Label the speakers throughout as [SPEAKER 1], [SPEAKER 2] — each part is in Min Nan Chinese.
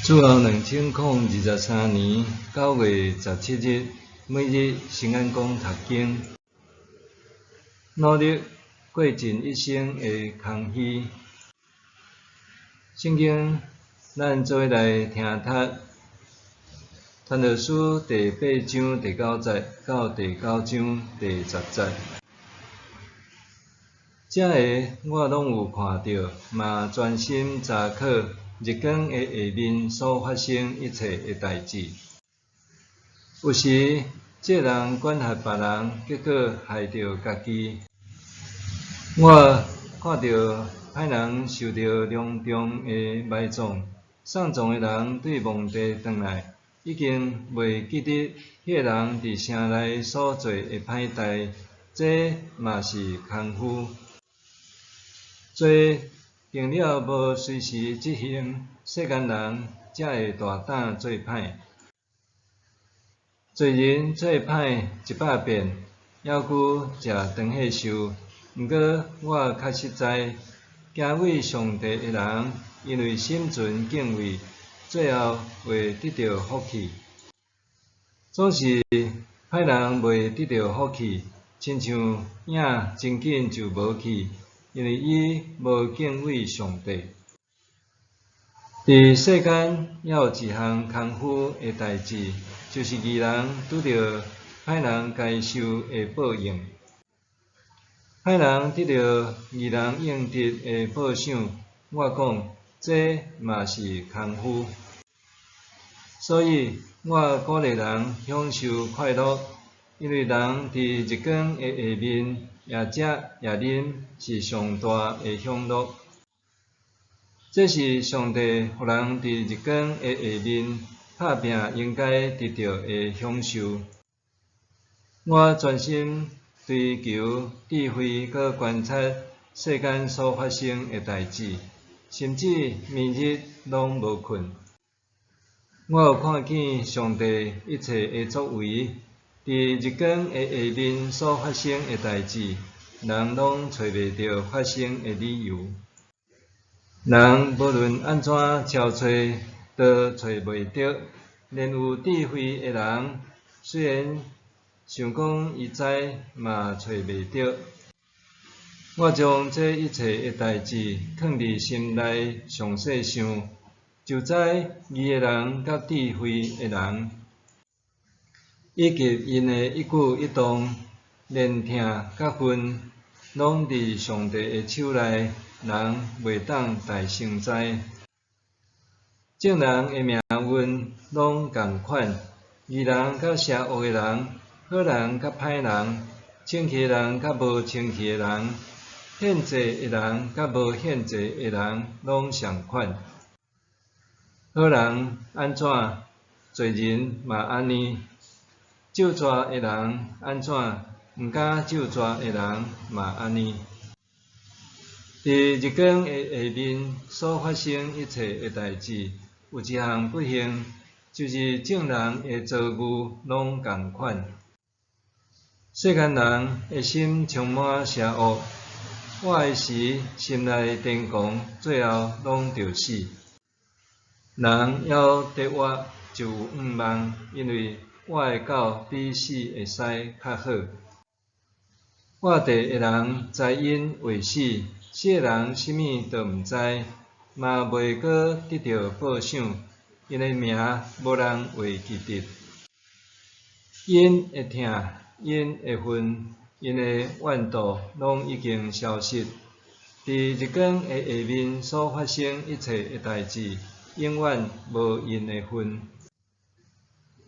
[SPEAKER 1] 主後2023年9月17日，每日新眼光讀經，努力過盡一生的空虛。聖經，咱做伙來聽讀《傳道書》第八章第九節到第九章第十節。這个我攏有看著，嘛專心查考日光的下面所發生一切的代誌。有時，這人管轄別人，結果害著家己。我看著歹人受著隆重的埋葬，喪葬的人對墓地轉來，已經袂記得彼个人佇城內所做的歹代，這嘛是空虛。罪定了無隨時執行，世間人才會大膽做歹。罪人做歹100遍，猶閣食長歲壽。毋過我確實知，敬畏上帝的人，因為心存敬畏，最後會得著福氣。總是歹人袂得著福氣，親像影真緊就無去，因為伊無敬畏上帝。佇世間猶有一項空虛的代誌，就是義人拄著歹人該受的報應。歹人得著義人應得的報賞，我講，這嘛是空虛。所以我鼓勵人享受快樂，因為人佇日光的下面，也食也啉是上大的享樂。這是上帝予人佇日光的下面拍拚應該得著的享受。我專心追求智慧，閣觀察世間所發生的代誌，甚至暝日攏無睏。我有看見上帝一切的作為，佇日光的下面所發生的代誌，人攏揣袂著發生的理由。人無論按怎搜揣，都揣袂著。連有智慧的人，雖然想講伊知，嘛揣袂著。我將這一切的代誌囥佇心內，詳細想，就知義的人佮智慧的人，以及𪜶的一舉一動，連疼佮恨，攏佇上帝的手內，人袂當代先知。眾人的命運攏仝款，義人佮邪惡的人，好人佮歹人，清氣的人佮無清氣的人，獻祭的人佮無獻祭的人，攏相款。好人按怎，罪人嘛按呢；咒詛的人按怎，毋敢咒詛的人嘛按呢。佇日光的下面所發生一切的代誌，有一項不幸，就是眾人的遭遇攏仝款。世間人的心充滿邪惡，活的時心內癲狂，最後攏著死。人猶得活就有向望，因為活會到比死會使較好。活地的人知𪜶會死，死的人啥物都毋知，嘛袂閣得著報賞，𪜶的名無人會記得。𪜶的疼，𪜶的恨，𪜶的怨妒，攏已經消失。佇日光的下面所發生一切的代誌，永遠無𪜶的份。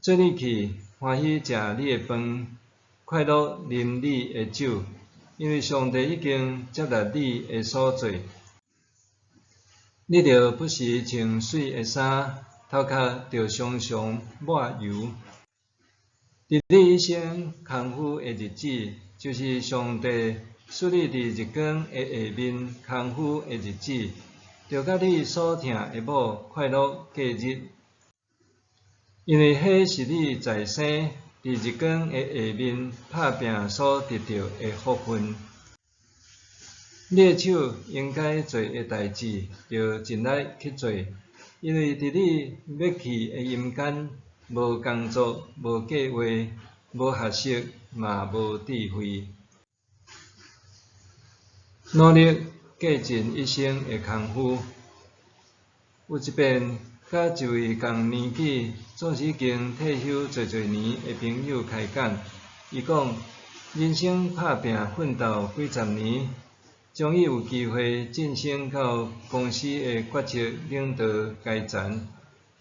[SPEAKER 1] 做你去，歡喜食你的飯，快樂啉你的酒，因為上帝已經接納你的所做。你著不時穿媠的衫，頭殼著常常抹油。佇你一生空虛的日子，就是上帝賜你佇日光的下面空虛的日子，著佮你所疼的某快樂過日，因為彼是你在生佇日光的下面拍拚所得著的福分。你的手應該做的代誌，著盡力去做，因為佇你欲去的陰間，無工作、無計畫、無學識，嘛無智慧。努力過盡一生的功夫。有一遍，佮一位仝年紀、總是已經退休濟濟年的朋友開講，伊講，人生拍拚奮鬥幾十年，終於有機會晉升到公司的決策領導階層，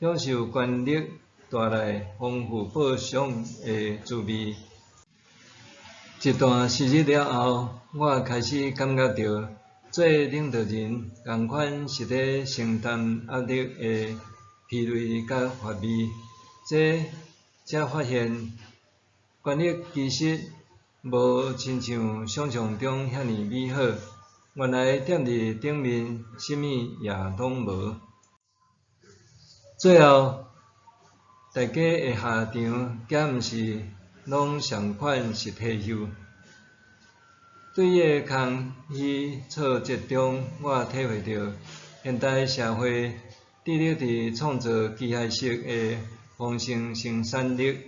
[SPEAKER 1] 享受權力帶來豐富報賞的滋味。一段時日了後，我開始感覺著，做領導人仝款是咧承擔壓力的疲累佮乏味。這才發現，權力其實無親像想像中遐爾美好。原來踮佇頂面，啥物也攏無。最後，大家的下場，敢毋是攏仝款是退休？對伊的空虛挫折中，我體會著，現代社會致力佇創造機械式的豐盛生產力，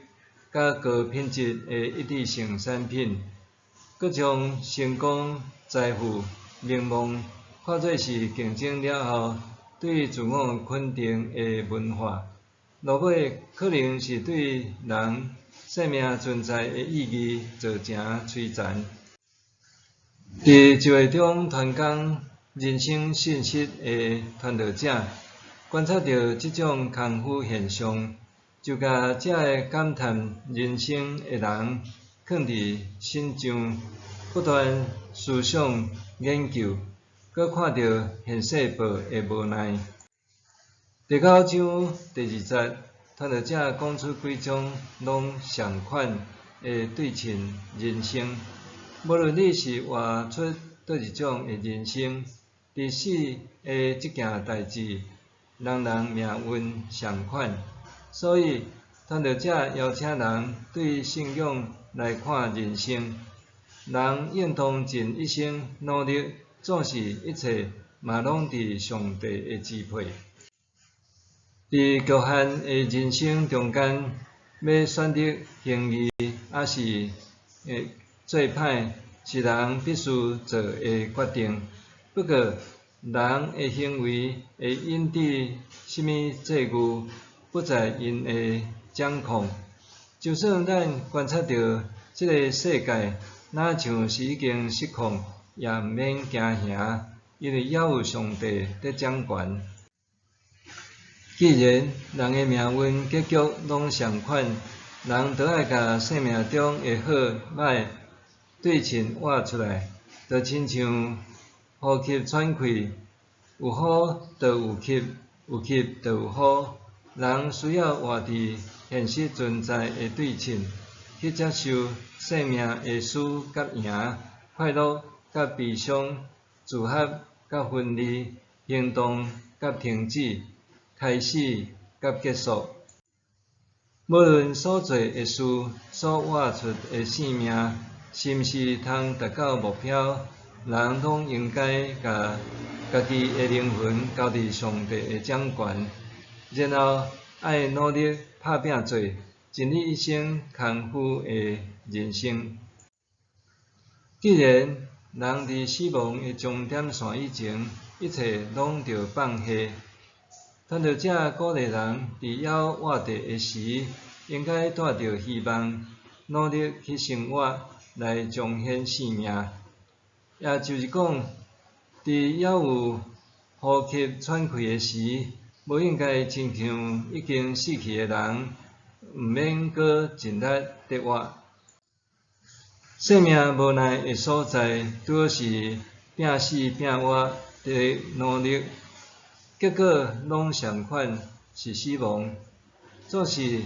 [SPEAKER 1] 佮高品質的一致性產品，閣將成功、財富、名望看做是競爭了後對自我肯定的文化，落尾可能是對人生命存在的意義造成摧殘。佇聚會中傳講人生信息的傳道者，觀察著這種空虛現象，就共這个感嘆人生的人囥佇身上，不斷思想研究，閣看著現世報的無奈。第九章第二節，傳道者講出幾種攏仝款的對稱人生。無論你是活出佗一種的人生，佇死的這件代誌，人人命運仝款。所以，傳道者邀請人對信仰來看人生。人應當盡一生努力，總是一切嘛攏佇上帝的支配。佇局限的人生中間，欲選擇行義，抑是做歹，是人必須做的決定。不過，人的行為會引致啥物際遇，不在𪜶的掌控。就算咱觀察著這个世界，若像是已經失控，也毋免驚嚇，因為猶有上帝佇掌權。既然人的命運結局攏仝款，人就愛共生命中的好歹對稱活出來，就親像呼吸喘氣，有呼就有吸，有吸就有呼。人需要活佇現實存在的對稱，去接受生命的輸佮贏，快樂佮悲傷，組合佮分離，行動佮停止，開始佮結束。無論所做的事、所活出的生命，是毋是通達到目標，人攏應該共家己的靈魂交佇上帝的掌權，然後愛努力拍拚做，盡你一生功夫的人生。既然人佇死亡的終點線以前，一切攏著放下。傳道者鼓勵人佇猶活著的時，應該帶著希望，努力去生活，來彰顯生命。也就是講，佇猶有呼吸喘氣的時，無應該親像已經死去的人，毋免閣盡力佇活。生命無奈的所在，拄好是拚死拚活佇努力，結果攏仝款是死亡。總是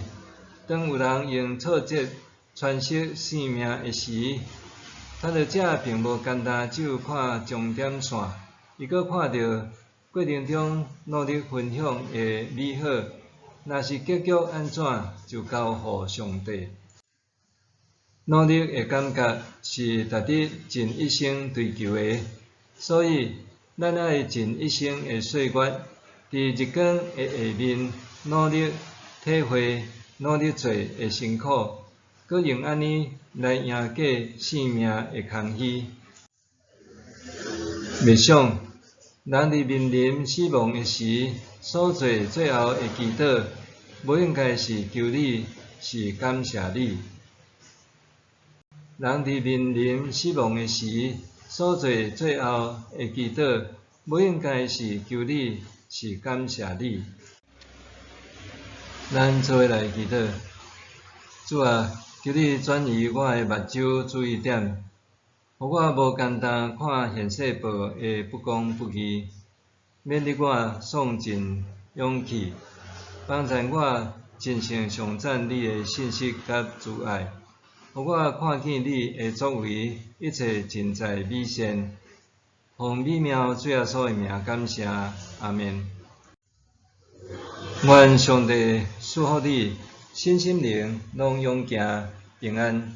[SPEAKER 1] 當有人用挫折詮釋生命的時，傳道者並無單單只有看終點線，伊閣看著過程中努力分享的美好。若是結局按怎，就交予上帝。努力的感覺是值得盡一生追求的，所以咱愛盡一生的歲月，佇日光的下面努力體會、努力做的辛苦，閣用按呢來贏過性命的空虛。默想，人佇面臨死亡的時，所做最後的祈禱，無應該是求你，是感謝你。人佇面臨死亡的時，所做最後的祈禱，無應該是求你，是感謝你。咱做伙來祈禱，主啊，求你轉移我的目睭注意點，予我無干焦看現世報的不公不義，勉勵我喪盡勇氣，幫助我真誠頌讚你的信實佮慈愛，予我看見你的作為，一切盡在美善。奉美妙主耶穌的名感謝，阿們。願上帝賜福你，身心靈攏勇健平安。